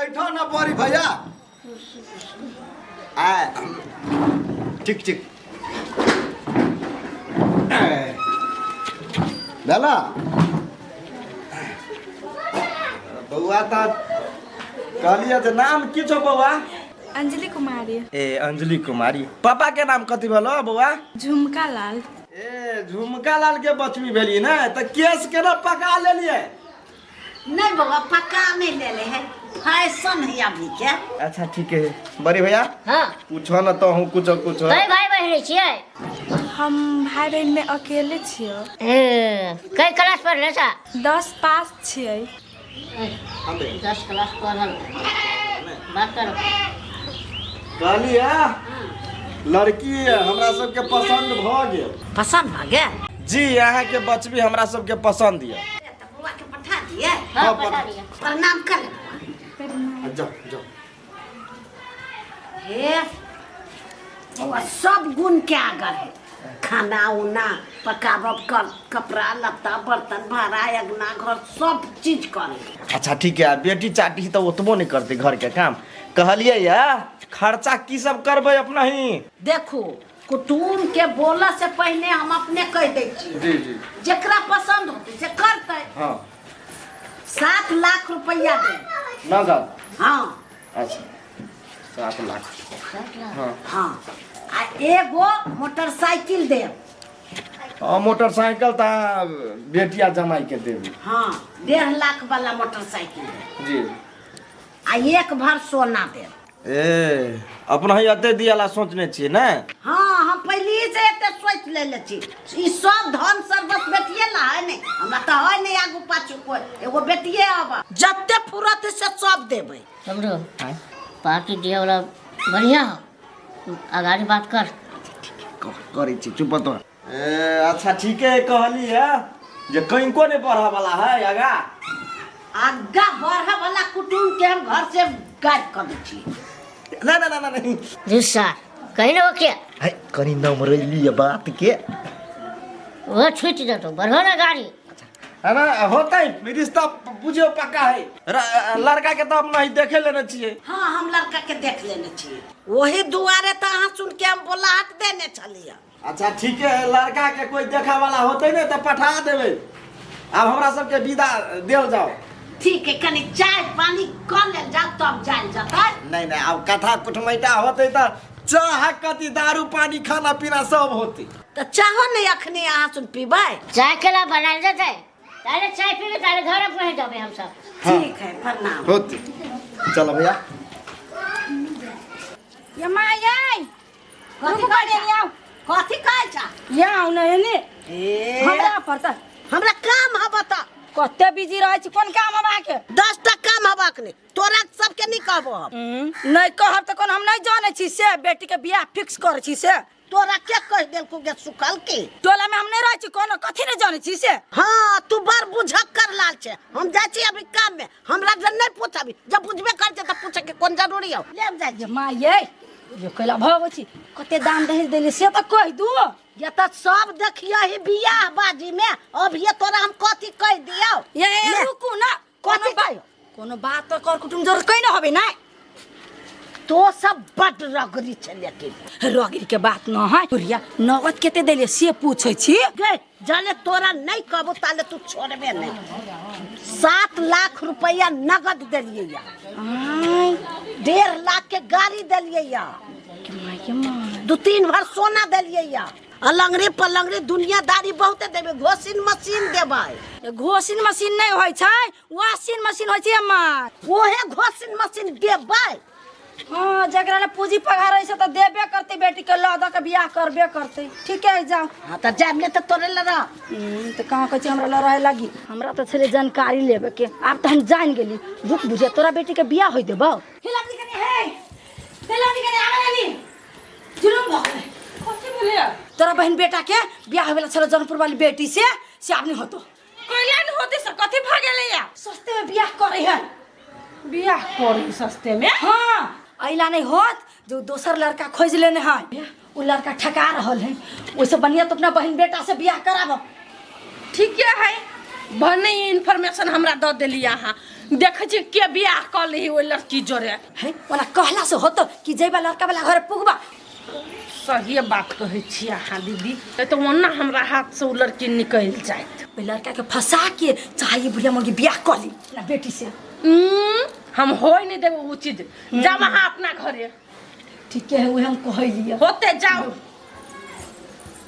बैठो ना बड़ी भैया। आ ठीक ठीक भेला बौआ तऽ कहलियै जे नाम की छौ बौआ? अंजलि कुमारी। ए अंजलि कुमारी। पापा के नाम कथी भेलो बौआ? झुमका लाल। ए झुमका लाल के बचबी भेली ने, तऽ केस केना पका लेलियै? नहीं बौआ पका नहीं ले ले है, फैशन है अभी के। अच्छा ठीक है बड़ी भैया। हाँ पूछो ना तो हूँ कुछ कुछ। कई भाई बहन छियै? हम भाई बहन में अकेले छियै। ए कई क्लास पढ़ले छा? 10 पास छियै। 10 क्लास पढ़ल। बात करो। कहलियै लड़की हमरा सबके पसंद भ गेल। पसंद भ गेल? जी अहाँ के बचबी हमरा सबके पसंद यऽ। तऽ बौआ के पठा दिए। हाँ, हाँ, पठा पठा। दिअ। प्रणाम कर। जाओ जाओ। हे बौआ सब गुण के आगर है, खाना उना पकाबब कर, कपड़ा लत्ता बर्तन भाड़ा अंगना घर सब चीज करे। अच्छा ठीक है, बेटी चाटी तो ओतबो नहीं करते घर के काम। कहलिए या खर्चा की सब करबै अपना ही? देखो कुटुम के बोला से पहले हम अपने कह दै छी। जी जी। जेकरा पसंद होते से करते। हाँ। 7 लाख रुपया दे। नगद? हाँ। अच्छा 7 लाख। हाँ। हाँ आ एगो मोटरसाइकिल दे। हाँ, मोटरसाइकिल त बेटिया जमाई के देबी। हाँ 1.5 लाख वाला मोटरसाइकिल दे। जी। आ 1 भर सोना दे। ए अपना ही एते दियाला सोचने छियै ने? हाँ हम पहले से एते सोच लेले छी। ई सब धन सर्वस्व बेटिए ला है नहीं, हमरा तो है नहीं आगू पाछू कोई, एगो बेटिए अब जते फुरत से सब देबै। समझो पार्टी दिया वाला बढ़िया हो, अगाड़ी बात कर। करै छी चुप तो। ए अच्छा ठीक है कहली है जे कनिको नहीं बढ़े वाला है आगा। आगा बढ़े वाला कुटुम के हम घर से गायब कर दै छी। ना ना ना ना नहीं। जुस्सा कहीं ना हो क्या? है कनी नमरैली है बात के। वो छूट जतो बढ़ो ना गाड़ी। है ना होता है रिश्ता बुझियो पक्का है। लड़का के तो अपना ही देखे लेने छियै। हाँ हम लड़का के देख लेने छियै, वही दुआरे तो अहाँ सुन के हम बोलाहट देने छलियै। अच्छा ठीक है, लड़का के कोई देखा वाला होते ने तो पठा देबै। आब हमरा सबके विदा देल जाओ। ठीक है कनी चाय पानी कर लेल जाओ तब जायल जतै। नहीं नहीं आब कथा कुटमैता होते तो चाह कथी दारू पानी खाना पीना सब होते। तो चाहो नहीं अखनी अहाँ सुन पीबै? चाय केला बनायल जतै, ताले चाय पीबे ताले घर पहुँच जाबे हम सब। हाँ। ठीक है प्रणाम। होते चलो भैया। ये माय ये कथी रुकू कहै कनी छा? आउ। कथी कहै छा? ये आउ ने एने। ए। हमरा पर त हमरा काम हब त। कते बिजी रहै छी, कोन काम हब अहाँके? 10 टा काम हब अखने, तोरा सबके नहीं कहबो हम। नहीं कहब त कोन हम नहीं जानै छी से बेटी के बियाह फिक्स करै छी से। तोरा के कह देलको गे सुखल की? टोला में हम नहीं रहै छी, कोनो कथी नहीं जानै छी से। हाँ तू बड़ बुझक्कर लाल छे, हम जाइ छी अभी काम में, हमरा जब नहीं पूछबी, जब बुझबे कर छे त पूछे के कोन जरूरी हो। ले हम जाइ छी। ये माँ ये ये कैला भगै छी, कते दाम दहेज देली से त कहि दू। ये त सब देखियो ही बियाह बाजी में, अब ये तोरा हम कथी कह दियो? ये ले। रुकू ना, कथी कोनो बात कहियो? कोनो बात त कर कुटुम जरूर कहि न होबे ना। तो सब बड रगड़ी छे लेकिन। रगड़ी के बात न है बुढ़िया, नगद कते देलिए से पूछै छी। गे जाले तोरा नहीं कहबो ताले तू छोड़बे नहीं। 7 लाख रुपया नगद देलिए या। आय। 1.5 लाख के गाड़ी देलिए या। के my, के my. 2-3 भर सोना देलिए या। अलंगरी पलंगरी दुनियादारी बहुते देबे, घोसिन मशीन देबै। घोसिन मशीन नहीं होय छै, वॉशिंग मशीन होय छै अम्मा। ओहे घोसिन मशीन देबै। हाँ जकरा ले पूंजी पघारै छै त देबे करतै, बेटी के ल द के बियाह करबे करतै। ठीक है जाओ। हाँ त जाब ने त तोरे ल रह। त कहाँ कहै छै हमरा ल रहे लगी, हमरा त छलै जानकारी लेबे के, आब त हम जान गेली। रुक बुझे तोरा बेटी के बियाह होय देबौ। हिलाबी कनी हे, हिलाबी कनी आवे नी। जुलुम भ गेलै। कथी भेलै? तोरा बहन बेटा के बियाह होय वाला छलै जनपुर वाली बेटी से, से आब नहीं होतो। कैला नहीं होते सर, कथी भ गेलै या? सस्ते में बियाह करे है। बियाह करे सस्ते में? हाँ ऐला नहीं होत जो दोसर लड़का खोज लेने है, वो लड़का ठका रहल है, ओइसे बढ़िया तो अपना बहन बेटा से बियाह कराबो। ठीक है, भने इन्फॉर्मेशन हमरा दऽ देली अहाँ। देखै छी के बियाह कऽ ली ओहि लड़की जोरे। है ओना कहला से होतो कि जइबा लड़का वाला घर पुगबा। सही बात कहै छी अहाँ दीदी, नहीं तऽ ओना हमरा हाथ से ओ लड़की निकलि जायत। ओहि लड़का के फंसा के चाहिए बुढ़िया मौगी बियाह कऽ ली अपना बेटी से। हम होय नहीं देबै ओ चीज। जाउ अहाँ अपना घरे। ठीके है, वही हम कहै लिए। होते जाउ।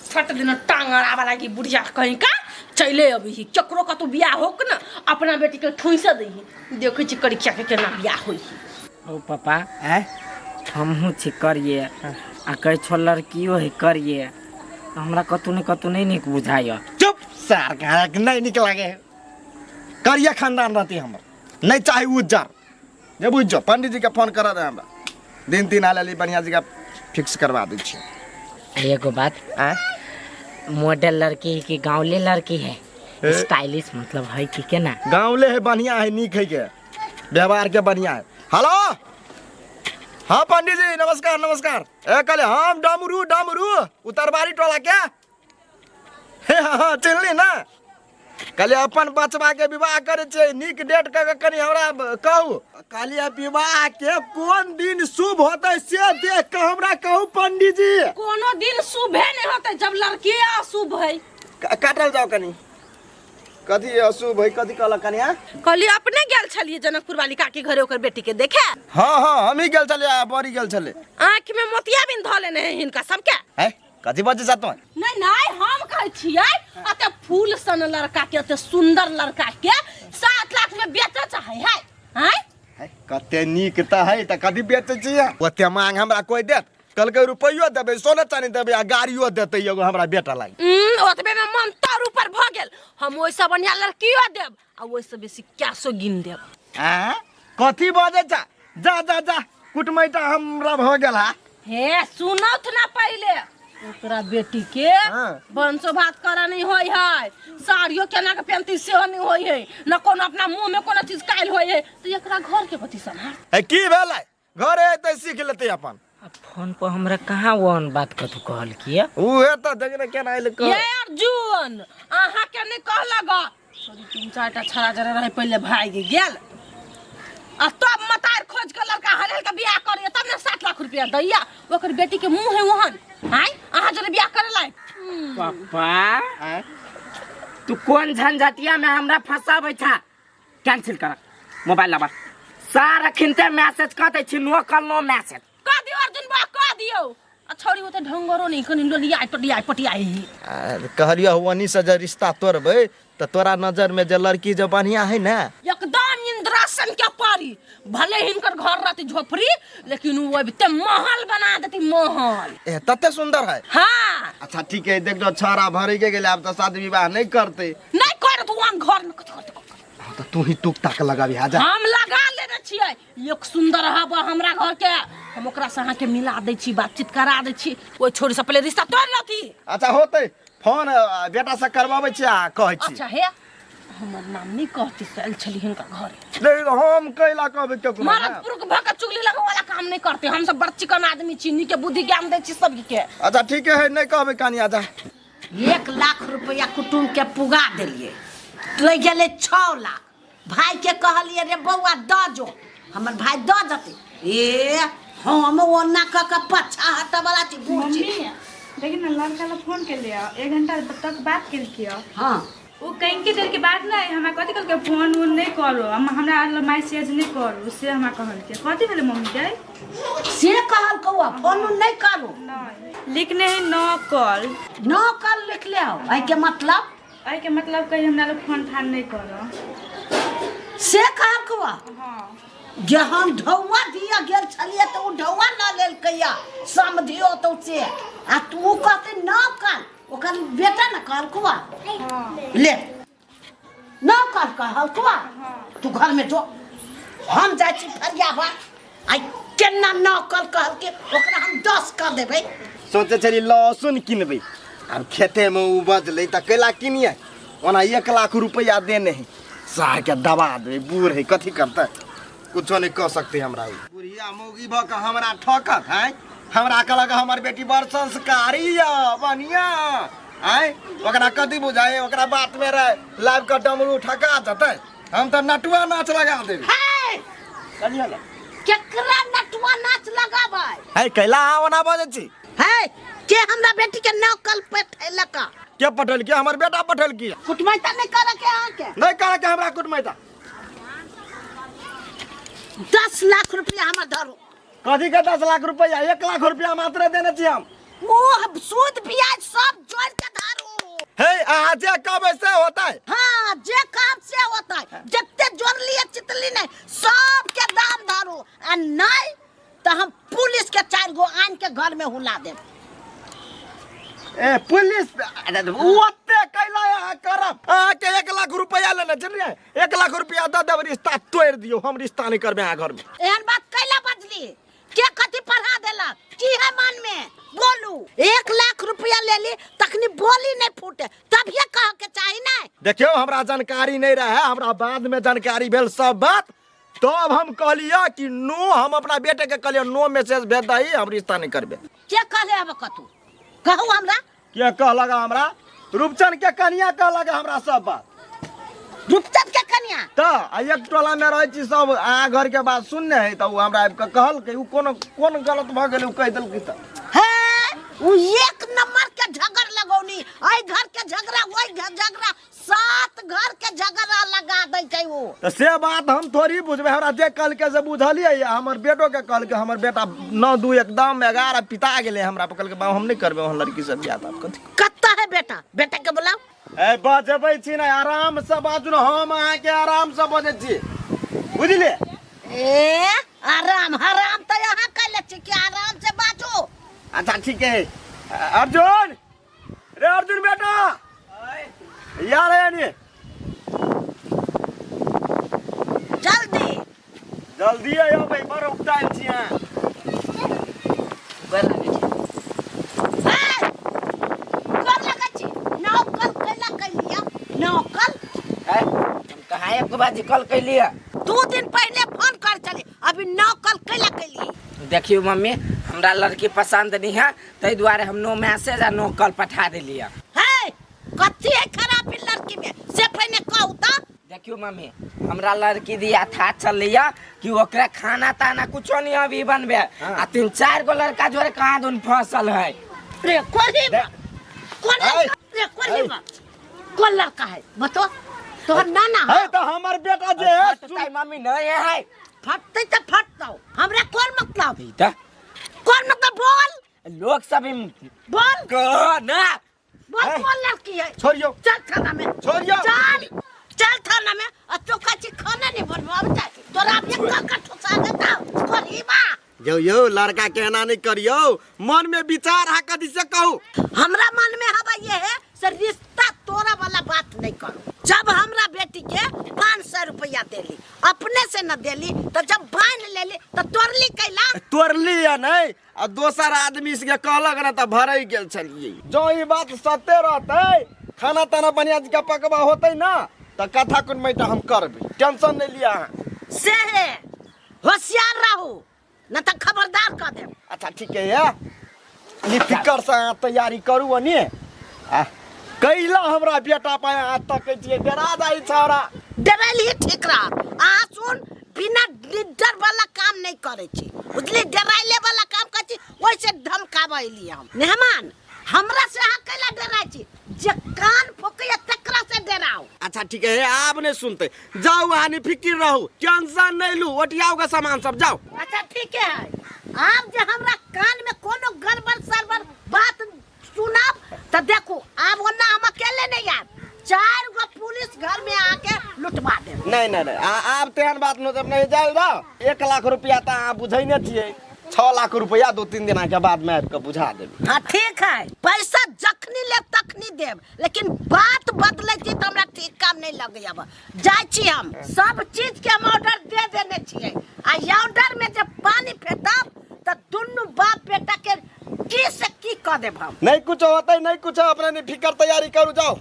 छठ दिन टांग अड़ाबा लागी बुढ़िया कहीं का चले अबही, केकरो कतौ बियाह होक न अपना बेटी के ठूंस दही। देखै छी करिया के केना बियाह होई। ओ पापा आँय? हमहूँ छी करिए आ कहै छो लड़कियो है करिए, हमरा कतौ ने कतौ नहीं नीक बुझाइए। चुप सार के नहीं नीक लागे। करिया खानदान रहती हमर, नहीं चाही उज्जर। जे बुझ जो पंडित जी के फोन करा दे हमरा, दिन तीन आले ली बढ़िया जगह फिक्स करवा दै छी। एगो बात, आँय? मॉडल लड़की है कि गाँवले लड़की है? स्टाइलिश मतलब है कि केना? गाँवले है, बढ़िया है, नीक है के व्यवहार के बढ़िया है। हेलो हाँ पंडित जी नमस्कार नमस्कार। ए कहले हम डमरू डमरू उतरबारी टोला के। हे हाँ हाँ चिन्हली ना? कहलिए अपन बचवा के विवाह करे छियै, नीक डेट कऽ के कनि हमरा कहू। कहलिए विवाह के कोन दिन शुभ होतै से देख के हमरा कहू पंडित जी। कोनो दिन शुभे नहीं होतै जब लड़की अशुभ है। काटल जाओ कनि। कथी अशुभ है, कथी कहलक कनिया? कहलिए अपने गेल छलिए जनकपुर वाली काकी घरे ओकर बेटी के देखे। हाँ हाँ हम ही गेल छलिए, आ बड़ी गेल छलिए। आँखि में मोतियाबिंद धऽ लेने है हिनका सबके। है कथी बजै छह तों? नहीं नहीं हम कहै छियै अते फूल सन लड़का के, अते सुंदर लड़का के 7 लाख में बेचऽ चाहे है। आँय? है, कते नीक तऽ है तऽ कथी बेचै छियै? ओते मांग हमरा कोइ देत? कहलकै रुपैयो देबै, सोना चानी देबै आ गाड़ियो देतै एगो हमरा बेटा लागि। ओतबे में मन तर ऊपर भऽ गेल। हम ओहिसँ बढ़िया लड़कियो देब आ ओहिसँ बेसी कैशो गिन देब। आँय? कथी बजै छह? जा जा जा कुटमैटा हमरा भऽ गेल हा। हे सुनौथ ना पहिले, ओकरा बेटी के हाँ। वंशो भात करा नहीं होय है, साड़ियो केना के पहनती सेहो नहीं होय है, न कोनो अपना मुंह में कोनो चीज कायल होय है, तो एकरा घर के कथी सम्हार? हे की भेलै? घरे एतै सीख लेतै अपन। आ फोन पर हमरा कहाँ ओहन बात कतौ कहल किया? उहे तऽ देख ने केना एलै कह। ये अर्जुन अहाँ के नहीं कहलक, सॉरी 3-4 टा छड़ा जरा रहे पहले भाग गेल आ तब मतार खोज के लड़का हरेल के बियाह करिए तब ने 7 लाख रुपया दैया। ओकर बेटी के मुंह है ओहन। आय अहाँ जरे बियाह करे लायक। पापा तू कोन झंझटिया में हमरा फंसाबै छा? कैंसिल कर मोबाइल नंबर सारा खिनते मैसेज कह दै छी, नो कॉल नो मैसेज। कह दियो अर्जुन बा, कह दियो। आ छौड़ी ओते ढंगरो नहीं, कनि लोलिया टोलिया पटिया। कहलियो वनी से जे रिश्ता तोड़बै तऽ तोरा नजर में जे लड़की जे बढ़िया है ना, एकदम इंद्रासन के परी। भले हिनकर घर रहती झोपड़ी, लेकिन वो अबिते महल बना देती महल। ए तते सुंदर है। हाँ। अच्छा ठीक है, देख लो छाड़ा भरी के गेलै, आब तऽ शादी विवाह नहीं करते। नहीं करत वहाँ घर में कथी करते? हाँ, तऽ तू ही टूक ताक लगाबी। हाँ जा। हम लगा लेने छियै। एक सुंदर हब हमरा घर के, हम ओकरा से अहाँ के मिला दै छी, बातचीत करा दै छी। ओहि छोरी से पहिले रिश्ता तोड़ लथी। अच्छा होतै, फोन बेटा से करवाबै छी आ कहै छी। अच्छा हे हमर नाम नहीं कहती, से आयल छली हिनका घरे। देख हम कैला कहबै केकरो? मरद पुरुख भऽ के चुगली लगै वाला काम नहीं करते। हम सब बड़ चिकन आदमी छी, नीक बुद्धि ज्ञान दै छी सबके। अच्छा ठीक है, नहीं कहबै कनिया जा। 1 लाख रुपया कुटुम के पुगा देलिए, रहि गेलै 6 लाख। भाई के कहलिए रे बौआ दऽ जो, हमर भाई दऽ जतै। ए हम ओना कऽ के पछा हटऽ वाला छी, बूढ़ छी। मम्मी देखी ना लड़का ला फोन के लिया, 1 घंटा तक बात केलकी। हाँ वो कहीं देर के बाद ना हमरा कथी कहलकै, फोन उन नहीं करो, हमरा मैसेज नहीं करो, से हमरा कहलकै। कथी भेलै मम्मी के? से कहलकौ फोन उन नहीं करो? नहीं लिखने है न कॉल। न कॉल लिखले हो, एहि के मतलब? एहि के मतलब कहीं हमरा लोग फोन फान नहीं करो से कहलकौ। हाँ जे हम ढौआ दिया गेल छलियै तऽ ओ ढौआ न लेलकैया समधियो तो से, आ तू कहते न कल, ओकर बेटा न कहलकौ। हाँ ले न कल कहलकौ। तू घर में जो, हम जाइ छी फरियाबा। आइ केना न कल कहलकै, ओकरा हम 10 कऽ देबै। सोचै छली लहसुन किनबै, आब खेते में उपजलै तऽ कैला किनियै? ओना 1 लाख रुपैआ देने है, सार के दबा देबै। बूढ़ है कथी करतै? कुछो नहीं कह सकते हमरा। बुढ़िया मौगी भऽ के हमरा ठकत है? हमरा कहलक हमर बेटी बड़ संस्कारी यऽ, बढ़िया। आय ओकरा कथी बुझाए ओकरा बात में रहे लाइव के डमरू ठका जतै हम तऽ नटुआ नाच लगा देबै। हे कथी भेलै? केकरा नटुआ नाच लगाबै? है कैला अहाँ ओना बजै छी? हे के हमरा बेटी के नौकल पठेलक? के पठेलकै? हमर बेटा पठेलकै। कुटमैता नहि करे के अहाँके? नहि करे के हमरा कुटमैता। 10 लाख रुपया हमर धरू। कथी के 10 लाख रुपया? 1 लाख रुपया मात्र देने छी हम। ओ सूद ब्याज सब जोड़ के धरू। हे अहाँ जे कहबै से होतै। हाँ जे कहब से होतै। जते जोड़लियै चितली नहि सबके दाम धरू आ नहि तऽ हम पुलिस के 4 गो आनि के घर में हुला देब। ए पुलिस ओते कैला अहाँ करब? अहाँके 1 लाख रुपया लेने छलियै, 1 लाख रुपया दऽ देब रिश्ता तोड़ि दियौ, हम रिश्ता नहि करबै अहाँ घरमे। एहन बात कैला बजली? के कथी पढ़ा देलक? की है मन में? बोलू। 1 लाख रुपया लेली तखनी बोली नहीं फूटे तभिए कह के चाही नहीं। देखियौ हमरा जानकारी नहीं रहे, हमरा बाद में जानकारी भेल सब बात, तब हम कहलियै कि नो, हम अपना बेटे के कहलियै नो मैसेज भेज दही, हम रिश्ता नहीं करबे। के कहले अब कतू कहू हमरा? के कहलक हमरा? रूपचंद के कनिया कहलक हमरा सब बात। रूपचंद के कनिया? तऽ आ एक टोला में रहै छी सब, अहाँ घर के बात सुनने है तऽ उ हमरा आबि कऽ कहलकै। उ कोनो कोन गलत भऽ गेलै उ कहि देलकै तऽ। हे उ 1 नंबर के झगड़ लगौनी, एहि घर के झगड़ा ओहि घर झगड़ा 7 घर के झगड़ा लगा दै छै उ। तऽ से बात हम थोड़ी बुझबै, हमरा जे कहलकै से बुझलियै। हमर बेटो के कहलकै, हमर बेटा 9 2 एकदम 11 पिता गेलै हमरा पर, कहलकै बाबू हम नहि करबै ओहन लड़की से बियाह। तब कथी कत्ता है बेटा? बेटा के बोलाउ। ए बजबै छी ने आराम से बाजू ने, हम अहाँके आराम से बजै छी बुझलियै। ए आराम हराम तऽ अहाँ कहले छी कि आराम से बाजू। अच्छा ठीक है। अर्जुन रे अर्जुन बेटा यार है नहीं, जल्दी जल्दी आयो भाई, बड़ उकतायल छी अहाँ। गोर लागै छी। हे गोर लागै छी? नौकल कैला कैलिया नौकल? हम कहाँ एक बाजी कॉल कैलियै? 2 दिन पहले फोन कर चली, अभी नौकल कैला कैली? देखियौ मम्मी हमरा लड़की पसंद नहीं है ताहि दुआरे हम नो मैसेज आ नो कॉल पठा देलियै। हे कथी है खराबी लड़की में से पहिने कहू तऽ। देखियौ मम्मी हमरा लड़की दिया था चलैया कि ओकरा खाना ताना कुछो नहीं अभी बनबे आ 3-4 गो लड़का जोरे कहाँ दुन फसल है। रे कोरी कोन रे कोरी कौन लड़का है बतो? तोहर नाना है तऽ हमर बेटा जे है फटतै मम्मी नहीं है। फटतै तऽ फटतौ, हमरा कोन मतलब? तऽ कोन मतलब बोल? लोग सब बोल कह ना बोल कौन लड़की है? छोड़ियो चल थाना में, छोड़ियो चल चल थाना में। आ तो कची खाना नहीं बनबो अब तोरा एक का ठुसा देता कोरी बा। यो यो लड़का के एना नहीं करियो, मन में विचार है कथी से कहू? हमरा मन में हवा ये है से रिश्ता तोरा वाला बात नहीं करो। जब हमरा बेटी के 500 रुपया देली अपने से न देली तो जब बांध लेली तो तोड़ली कैला? तोड़ली या नहीं आ दोसर आदमी से कहलक ना तऽ भरै गेल छलियै। जो ई बात सत्य रहतै खाना ताना बढ़िया जकाँ पकबा होतै ना तऽ कथा कुटमैता हम करबै, टेंशन नहीं लिया अहाँ। से है होशियार रहू न तऽ खबरदार कऽ देब। अच्छा ठीक है, निफिकर से अहाँ तैयारी करू अनी। आ कैला हमरा बेटा पाय अहाँ तकै छियै, डरा जाइ छौड़ा। डराइल ही ठीक रहत। अहाँ सुन बिना डर वाला काम नहीं करै छी बुझली, डराइले वाला काम करै छी ओहिसे धमकाबै हम। मेहमान हमरा से अहाँ कैला डराइ छी? जे कान फुकैया तकरा से डराउ। अच्छा ठीक है, आब नहीं सुनते, जाओ अहाँ निफिकिर रहू, टेंशन नहीं लू, ओटियाओ का सामान सब जाओ। अच्छा ठीक है, आब जे हमरा कान में कोनो गड़बड़ सड़बड़ बात सुनब तऽ देखू आब ओना हम अकेले नहीं आयब, 4 गो पुलिस घर में आके लुटवा देब। नहीं नहीं नहीं आब तेहन बात नहीं जाओ जाओ। 1 लाख रुपया तऽ अहाँ बुझै नहि छियै, 6 लाख रुपया 2-3 दिन के बाद में आबि कऽ बुझा देब। हाँ ठीक है, पैसा जखनी लेब तखनी देब, लेकिन बात बदलै छी तऽ हमरा ठीक काम नहीं लगैया। जाइ छी हम सब चीज के हम ऑर्डर दे देने छियै आ ऑर्डर में जब पानी फेंटब तऽ दुनू बाप बेटा के की से की कऽ देब हम। नहीं कुछ होतै, नहीं कुछ, अपने नहीं फिकर तैयारी करू जाओ।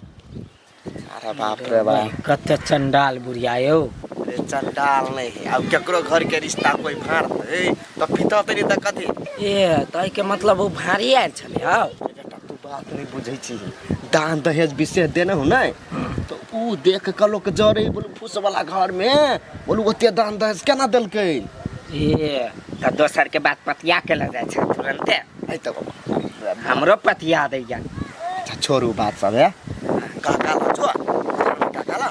अरे बाप रे बाप कते चंडाल बुढ़िया यौ। अरे चंडाल नहीं है, अब केकरो घर के रिश्ता कोई फाड़तै तऽ पिततै नहीं तऽ कथी? ए तऽ एहिके मतलब ओ भारी आयल छलै हौ। बेटा तू बात नहीं बुझै छी, दान दहेज विशेष देने हो ने तो ऊ देख के लोग जरे बोलू फूस वाला घर में बोलू ओते दान दहेज केना देलकै। ए तऽ दोसर के बात पतिया के लऽ जाइ छै तुरन्ते। ऐ तऽ हमरो पतिया दैया। अच्छा छोड़ू बात सब है काका ला जो काका ला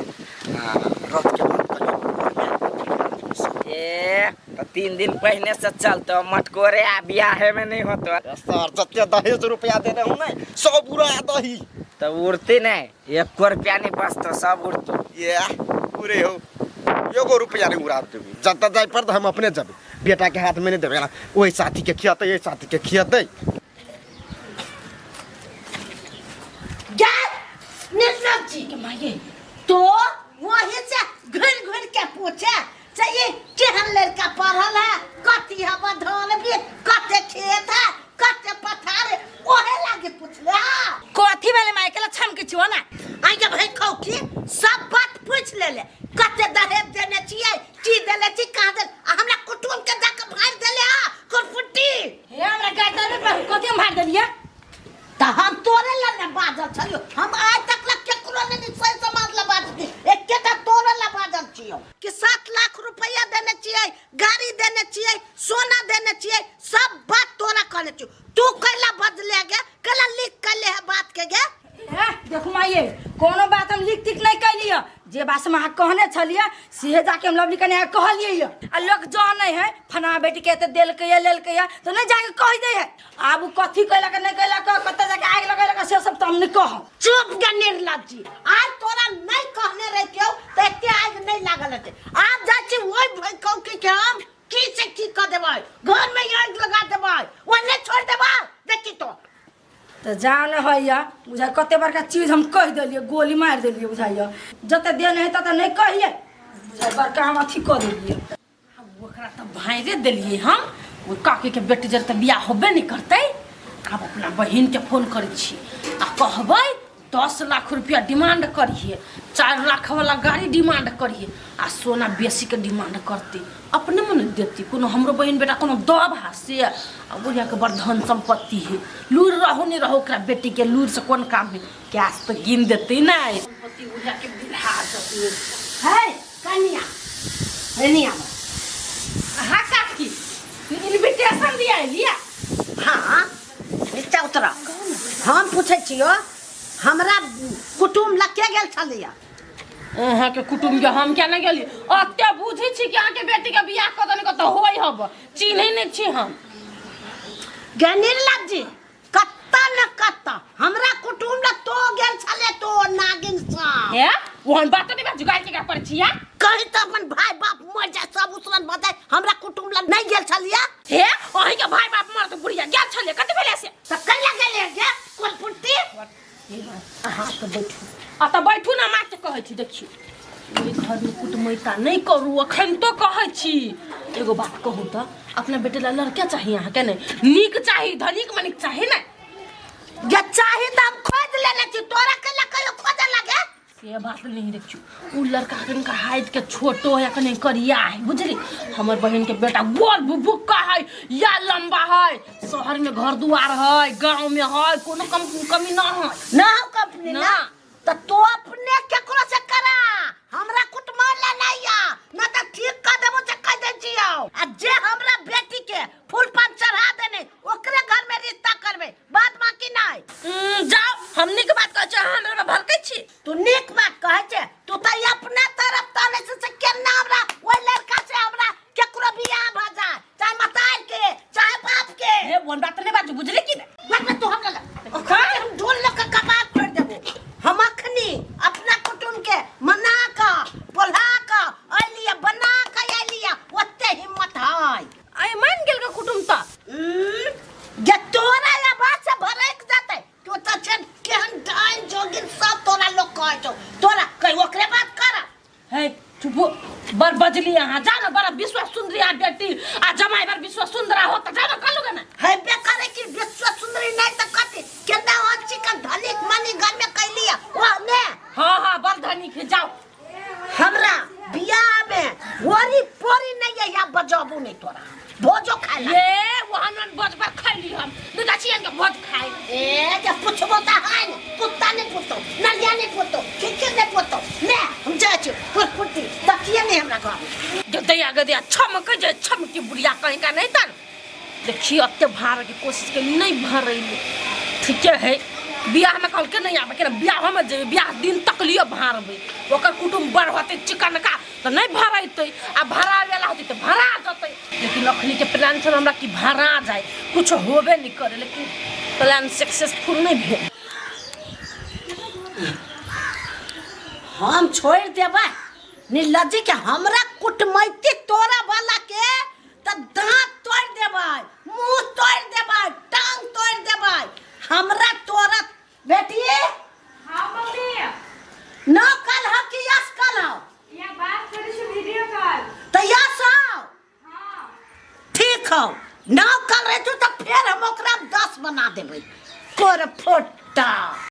रथ के बात करियो। ए तो 3 दिन पहले से चलतो मटकोरे आ बियाहे में नहीं होतो। सर जते दहेज रुपया देने हो ने सब उड़ा दही। तो उड़ती नहीं, 1 रुपया नहीं बचतो, सब उड़तो। ये उड़े हो एगो रुपया नहीं उड़ा देबी। जतऽ जाय पर हम अपने जबे, बेटा के हाथ में नहीं देबे। ओहि साथी के खियाते ओहि साथी के खियाते। निर्लज्जी के माये तो वही से घुर घुर के पूछे चाहिए केहन लड़का पढ़ल है, कथी है बधन भी, कते खेत है, कते पथार है, ओहे लागे पूछले। कथी भेले माय के लछम के छियो ना? आई के भाई कौकी सब बात पूछ ले ले, कते दहेज देने छियै, की देले छी, कहाँ देले, आ हमरा कुटुम के जाके भार देले हा कुरफुटी। हे हमरा गाय देले पर कथी हम भार देलियै? त हम तोरे ला ने बाजल छलियो, हम आज तक ला केकरो ने सही समाज ला बाजल छी, एकेटा तोरे ला बाजल छियो कि 7 लाख रुपया देने छियै, गाड़ी देने छियै, सोना देने छियै, सब बात तोरा कहने छियो। तू कैला बदले गे, कैला लिख के ले है बात के गे? ए देखू माइये कोनो बात हम लिख तिख नहीं कैलियै, जे बात हम अहाँ कहने छलियै से जाके हम लवली कन्या कहलियै। आ लोग जानै है फना बेटी के एते देलकै लेलकै तो नहीं जाके कहि दै है। आब कथी कैलक नहीं कैलक, कतऽ जाके आगि लगेलक से सब तऽ हम नहीं कहब। चुप गे निर्लज्जी, आज तोरा नहीं कहने रहितियौ तऽ एते आगि नहीं लागल रहतै। आब जाइ छी ओहि भैकौकी के हम की से की कऽ देबै, घर में आगि लगा देबै, ओन्ने छोड़ि देबै। देखी तो तऽ जान होइए बुझाइ कते बड़का चीज हम कहि देलियै, गोली मारि देलियै बुझाइए। जते देन है तते नहीं कहियै बुझाइ, बड़का हम अथी कऽ देलियै। ओकरा तऽ भाइरे देलियै हम, ओहि काकी के बेटी जर तऽ बियाह होबे नहीं करतै। आब अपना बहिन के फोन करै छी आ कहबै 10 लाख रुपया डिमांड करिए, 4 लाख वाला गाड़ी डिमांड करिए आ सोना बेसी के डिमांड करती। अपने मन देती कोनो हमरो बहिन बेटा कोनो दब हा से। आ बुढ़िया के बड़ धन संपत्ति है, लूर रहो नहीं रहो ओकरा बेटी के लूर से कोन काम है, कैश तो गिन देती नहीं, संपत्ति बुढ़िया के बिल्हा देती है। कन्या कन्या हाँ काकी इनविटेशन दिया लिया। हाँ नीचा उतरा, हम पूछै छियो हमरा कुटुम लग के गेल छलिया? अहाँ के कुटुम के हम क्या नहीं गेली, अते बुझै छी कि अहाँ के बेटी के बियाह कऽ देने कतऽ होय हब, चिन्है नहीं छी हम। गे निर्लज्जी कत्ता न कत्ता हमरा कुटुम लग तो गेल छले तो नागिन सा। हे ओहन बात नहीं बाजू, गाय के पर छिया कहि त अपन भाई बाप मर जाय सब उसलन भऽ जाय, हमरा कुटुम लग नहीं गेल छलिया। हे अहीं के भाई बाप मर त बुढ़िया गेल छले, कते भेले से त कैला गेले गे कोन पुट्टी? अहाँ तऽ बैठू। आ तऽ बैठू ना, माँ के कहै छी देखियौ ओहि घर में कुटमैता नहीं करू, अखन तो कहै छी। एगो बात कहू तऽ अपना बेटे ला लड़का चाही अहाँ के? नहीं नीक चाही, धनिक मनिक चाही ना? जे चाही तऽ हम खोज लेने छी, तोरा कैला कहियो खोजऽ लागे? से बात नहीं देखियौ उ लड़का कनिका हाइट के छोटो है कनि करिया है बुझली। हमर बहन के बेटा गोल बुबुक्का है या लंबा है, शहर में घर दुआर है, गांव में है, कोनो कम कमी ना है। ना हो कंपनी ना, ना। त तू अपने केकरो से करा, हमरा कुटुम्ब ला नहीं आ ना त ठीक कर देबो से कह दे छियौ। आ जे हमरा बेटी के फूल पान चढ़ा देने ओकरे घर में रिश्ता करबे, बात बाकी नहीं। जाओ हम नीक बात कहै छी, अहाँ हमरा भड़कै छी। तू नीक बात कहै छे, तू त अपना तरफ तने से केना हमरा ओइ लड़का से हमरा केकरो बियाह भ जाए, चाहे मतार के चाहे बाप के। हे वन बात नहीं बाजू बुझली कि नहीं? बात में तू हमरा ओखनी हम ढोल लग के कपार फोड़ देबो। हम अखनी अपना कुटुम के मना क बोला क अलिया बना क अलिया ओते हिम्मत है। भोजो खाए ला। ये वहां हम भोज पर खैली हम नहीं त छियन के भोज खाए। ए जे पुछबो त है ने, कुत्ता नहीं पुतो, नलिया नहीं पुतो, खिखिर नहीं पुतो, ने हम जाइ छी फुटफुटी तकिए नहीं हमरा घर में। गदैया गदैया छमक जे छमकी बुढ़िया कहीं का नहीं तन देखिए अत्ते भार के कोशिश के नहीं भरैली। ठीके है बियाह में कहलके नहीं आबे के, बियाह में जेबै बियाह दिन तक लियो भारबै, ओकर कुटुम्ब बड़ होतै चिकनका तऽ नहीं भरैतै आ भरावे ला होतै तऽ भरा जतै। लेकिन अखनी के प्लान छल हमरा कि भरा जाए, कुछ होबे नहीं करे, लेकिन प्लान सक्सेसफुल नहीं भेल। हम छोड़ देबै निर्लज्जी के, हमरा कुटमैती तोरा वाला के त दांत तोड़ देबै, मुंह तोड़ देबै, टांग तोड़ देबै। हमरा तोरा बेटी। हाँ मम्मी। न कल हो कि यस कल हो? या बात करै छी वीडियो कॉल। त यस हो। हाँ ठीक हो, न कल रहे तू तो फिर हम ओकरा 10 बना देबै कोर फोटा।